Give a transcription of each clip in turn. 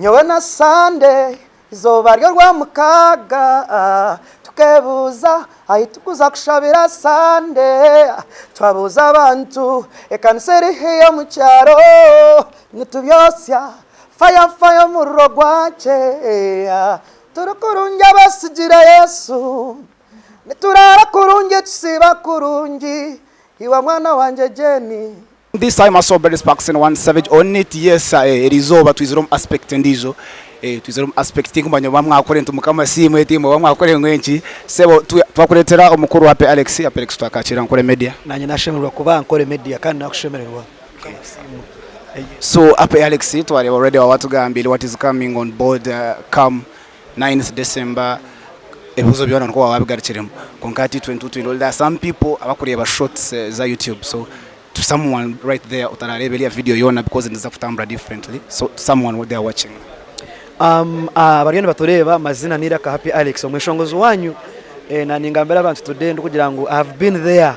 Nyowe na Sunday izooba ry'orwamukaaga tukebuuza ahi tukuza kushabira Sunday twabuuza abantu ekanisa eri haihi omu kyaro nitubyosya fire fire omuriro gwakye turi kurungi abesigire Yesu nituraara kurungi tusiiba kurungi iwe mwana wangye Jane. This time I saw Berry Sparks and One Savage on it yes eh, eri izooba twizire omu aspect endiijo eh, twizire omu aspect tinkumanya oba mwakora nti mukama asiimwe timwe oba mwakora engwenki sebo twakureetera omukuru Happy Alex Happy Alex twakakiira Nkore Media. Nanye nashemererwa kuba Nkore Media kandi nakushemererwa. Mukama asiimwe. So Happy Alex twareeba already waba watugambire what is coming on board uh, come 9th December ebibuzo byona nikwo waba wabigarukiremu kwonka hati itwe nitwe there are some people abakureeba shorts eh, za YouTube so to someone right there otarareeba eriya video yoona because niza kutambura differently so to someone there watching. Um, abariyo nibatureeba amazina ni Iraka Happy Alex omweshongozi wanyu eh, na ningambira abantu today ndikugira ngu I have been there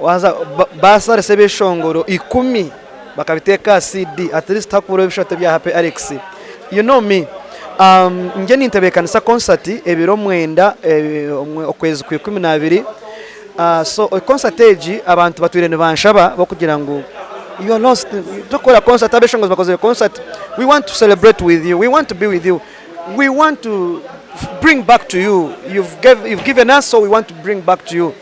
waza basarisa ebyeshongoro ikumi bakabiteeka aha CD at least hakuburaho ebishatu ebya Happy Alex you know me um, ngye nintebeekanisa concert ebiro mwenda eh, okwezi kwa ikumi n'abiri So concert egi abantu batwire nibanshaba bokugira ngu you are lost tokukora concert abeshongozi bakozire concert we want to celebrate with you we want to be with you we want to bring back to you you've, gave, you've given us so we want to bring back to you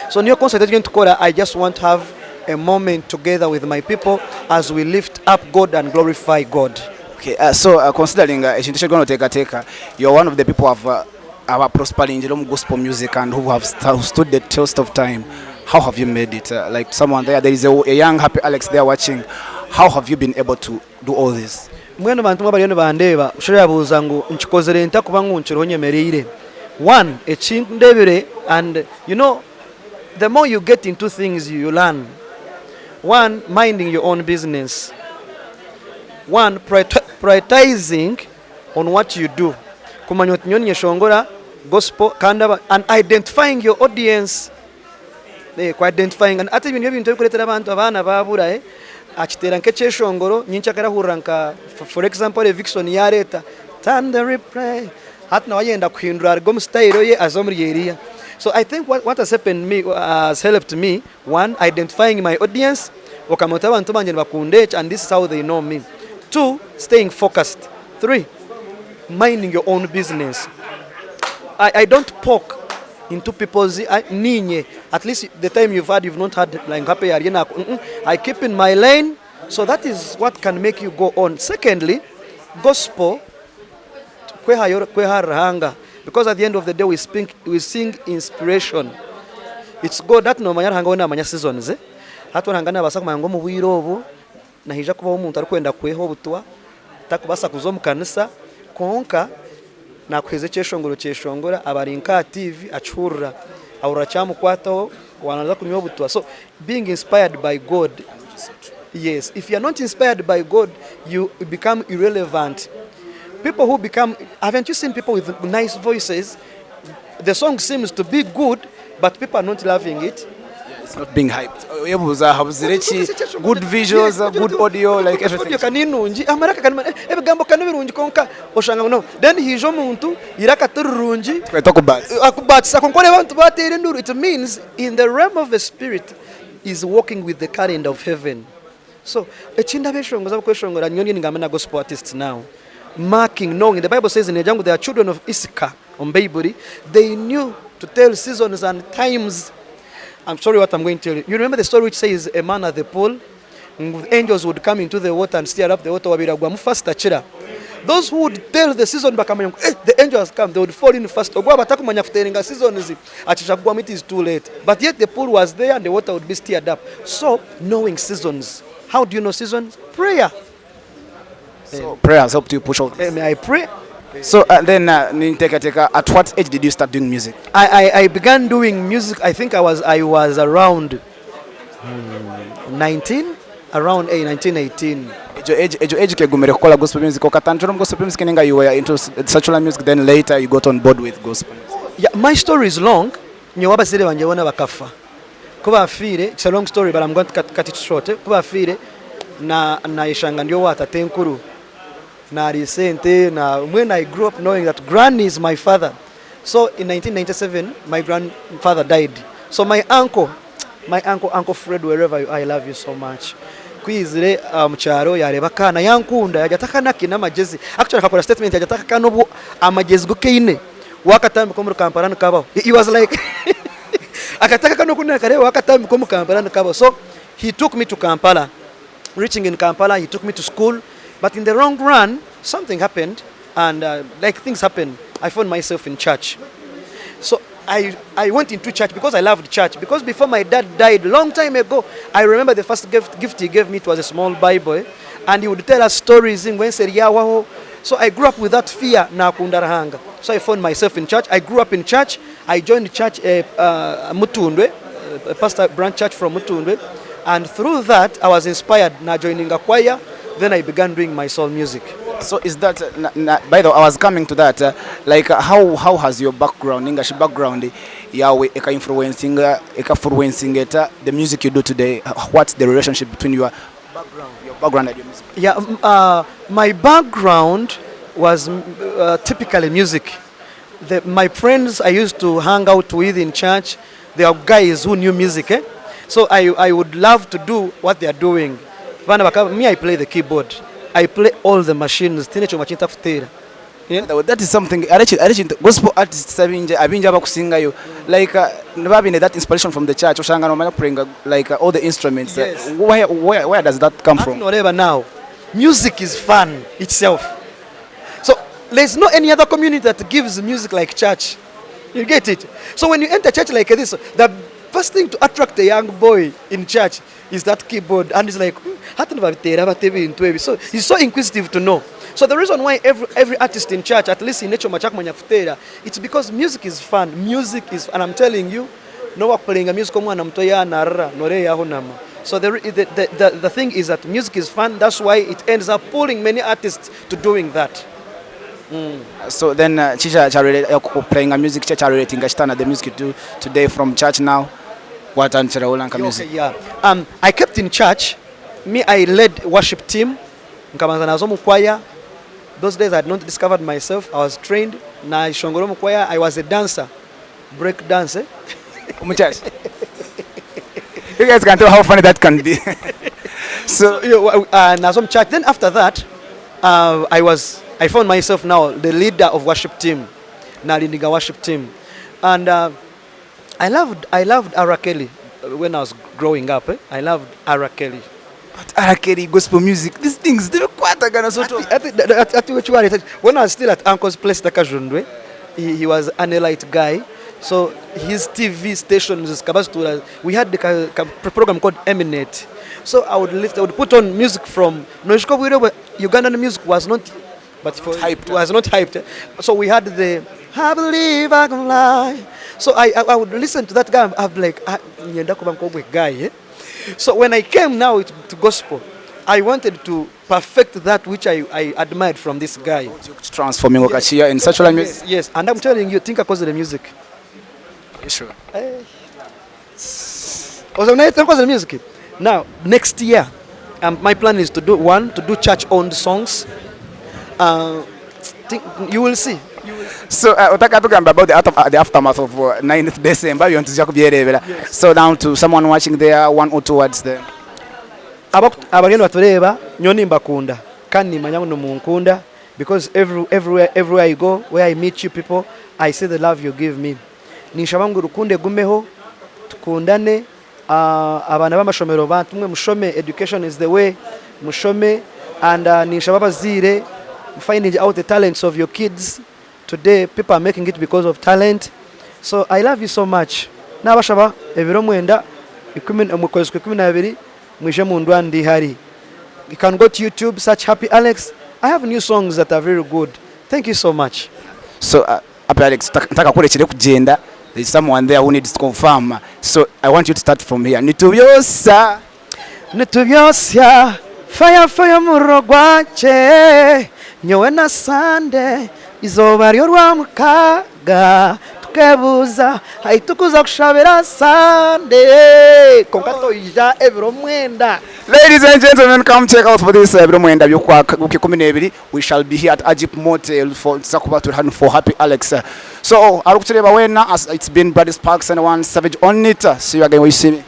so niyo concert egi nitukora I just want to have a moment together with my people as we lift up God and glorify God. Okay, so considering ekintu eki oriyo noteekateeka you are one of the people who have aba prosperingire omu gospel music and who have stood the test of time how have you made it uh, like someone there there is a, a young happy Alex there watching how have you been able to do all this Mbwenu bantu mwe abariyo nibandeeba oshusha yabuuza ngu nkikozire nta kuba ngu nkiriho nyemereire one eki ndebire and you know the more you get into things you learn one minding your own business one prioritizing on what you do kumanya oti nyowe ninyeshongora gospel kandi aba and identifying your audience eh, ku identifying hati ebi nibyo bintu ebikureetera abantu abaana baabura eh, akiteera nk'ekyeshongoro nyenkya akarahurira nka for example Levixone yaareeta turn the replay hati nawe ayenda kuhindura aruge omu style ye aze omuri eriya so I think what, what has happened me, has helped me one identifying my audience okamanya oti abantu bangye nibakunda eki and this is how they know me two staying focused 3 minding your own business I, I don't poke into people's I, ninye at least the time you've had you've not had like happy yari na I keep in my lane so that is what can make you go on secondly gospel kwehayo kweha Ruhanga because at the end of the day we speak we sing inspiration it's God that nomanya Ruhanga we namanya seasons eh? Hati Ruhanga nabaasa kumanya ngu omu bwire obu Nihaija kubaho omuntu arikwenda kweha obutwa, tarikubaasa kuza omu kanisa, kwonka naakuheereza ekyeshongoro kyeshongora, aba ari nk'aha tiivi akihurira, ahurira kyamukwataho waaba naaza kunywa obutwa. So being inspired by God, yes, if you are not inspired by God, you become irrelevant. People who become, haven't you seen people with nice voices? The song seems to be good, but people are not loving it. It's not being hyped. Oyebuuza habuzire ki? Good visuals, good audio, like everything. Audio ka ni nungi, amaraka ka ni marungi, ebigambo ka ni birungi kwonka oshanga ngu no. Then haija omuntu, eiraka ti rirungi, Tweta okubatisa. akubatisa kwonka oreeba abantu bateera enduuru. It means in the realm of the spirit is walking with the calendar of heaven. So ekindi abeshongozi abakweshongora nyowe ndiyo ningamba na gospel artists now, marking, knowing, the bible says negira ngu they are children of Issachar omu baiburi, they knew to tell seasons and times. I'm sorry what I'm going to tell you. You remember the story which says a man at the pool, ngu angels would come into the water and stir up the water, owabaire agwamu first akira. Those who would tell the season bakamanya ngu eh, the angel has come, they would fall in first. Ogwo aba atakumanya kuteeringa seasons, akija kugwamu it is too late. But yet the pool was there and the water would be stirred up. So knowing seasons. How do you know seasons? Prayer. So prayer has helped you push all this. Eh, may I pray? So then ninteekateeka at what age did you start doing music? I, I, I began doing music I think I was, I was around 19 around eh, 19 18 Egyo age egyo age kegumire kukola gospel music okatandikira omu gospel music ninga you were into secular music then later you got on board with gospel music. Yeah, my story is long nyowe abazaire bangye boona bakafa ku baafiire it's a long story but I'm going to cut, cut it short ku baafiire na nayeshanga ndi owa tatenkuru. Naariisa ente, na mbwenu I grew up knowing that granny is my father. So in 1997 my grandfather died. So my uncle, my uncle, Uncle Fred wherever you are I love you so much. Ku yaizire omu kyaro yaareeba akaana yankunda yaagira ati akaana kaine amagyezi. Actually akakora statement yaagira ati aka kaana obu amagyezi gu kaine waakatambika omuri Kampala nikabaho. He was like akati aka akaana oku naakareeba waakatambika omu Kampala nikabaho. So he took me to Kampala. Reaching in Kampala he took me to school but in the long run something happened and like things happen I found myself in church so I, I went into church because I loved church because before my dad died long time ago I remember the first gift, gift he gave me it was a small Bible eh? and he would tell us stories ngu ensi eryawaho so I grew up with that fear nakunda Ruhanga so I found myself in church I grew up in church I joined church uh, uh, Mutundwe uh, pastor branch church from Mutundwe and through that I was inspired na joining a choir then I began doing my soul music. So is that na, na, by the way, I was coming to that like how how has your background ninga shi background yawe eka influencing eka influencing eta the music you do today what's the relationship between your background your background and your music? Yeah, my background was typically music. The, my friends I used to hang out with in church, they are guys who knew music. Eh? So I, I would love to do what they are doing. Bana bakaba, me I play the keyboard. I play all the machines. Tine kyoma kintakuteera. Yeah? That is something arechi arechi gospel artists abingi abingi abakusingayo like niba bine that inspiration from the church oshanga nomanya playing like all the instruments Yes. where does that come from? Noreba now, music is fun itself. So there's no any other community that gives music like church. You get it? So when you enter church like this, the first thing to attract a young boy in church is that keyboard. And he's like, hati nibabiteera bata ebintu ebi?" So he's so inquisitive to know. So the reason why every, every artist in church, at least in ekyoma kyakumanya kuteera, it's because music is fun. Music is, and I'm telling you, n'owakuplayinga music omwana muto yaanarira, noreeba yahunama. So the, the, the, the, the thing is that music is fun. That's why it ends up pulling many artists to doing that. So then kisha cha playing music cha relating kitana the music you do today from church now watandikira ulanka music? Okay, yeah. I kept in church. Me, I led worship team. Nkabanza naza omu choir. Those days I had not discovered myself. I was trained. Nashongora omu choir. I was a dancer. Break dance. Eh? Omu church. You guys can tell how funny that can be. So naza omu church. Then after that, I found myself now the leader of worship team. Na leading a worship team. And I loved R. Kelly when I was growing up. Eh? I loved R. Kelly. But R. Kelly, gospel music, these things tebikwatagana sort of. Ati which one? When I was still at uncle's place, Takajundwe, he was an elite guy. So his TV stations, we had the program called Eminate. So I would listen, I would put on music from Ugandan music was not, but for, hyped. Was not hyped. So we had the I Believe I Can Fly. So I would listen to that guy. I'd be like, nyenda kuba nk'ogwe guy. Eh? So when I came now to gospel, I wanted to perfect that which I admired from this guy. Transforming okakiya in secular music. Yes, and I'm telling you, think akozere music. Sure. Oza music. Now, next year, my plan is to do one, to do church-owned songs. Think, you will see. So otaka tugamba about the aftermath of 9th December byontu tujja kubyerebera. So down to someone watching there, one or two words there. Abagenda batureeba nyowe nimbakunda kandi nimanya ngu nimunkunda because everywhere I go, where I meet you people, I see the love you give me. Ninshaba ngu rukundo egumeho, tukundane, abaana b'amashomero bantumwe mushome, education is the way, mushome, and ninshaba abazaire finding out the talents of your kids. Today people are making it because of talent. So I love you so much. Nabashaba ebiro 9 omu kwezi kwa 12 mwije mundwa ndihari. You can go to YouTube, search Happy Alex. I have new songs that are very good. Thank you so much. So Happy Alex, ntaka kurekere kugenda. There is someone there who needs to confirm. So I want you to start from here. Nitubyosa. Nitubyosya fire fire muriro gwakye nyowe na Sande izoba ryo rwa mukaga. Tukebuuza ahi tukuza kushabira Sunday kwonka toija ebiro mwenda. Ladies and gentlemen, come check out for this ebiro mwenda by'okwa 12 we shall be here at Agip Motel for tuza kuba turi hanu for Happy Alex. So arikutureeba weena as it's been Brady Sparks and one Savage on it. See you again when you see me.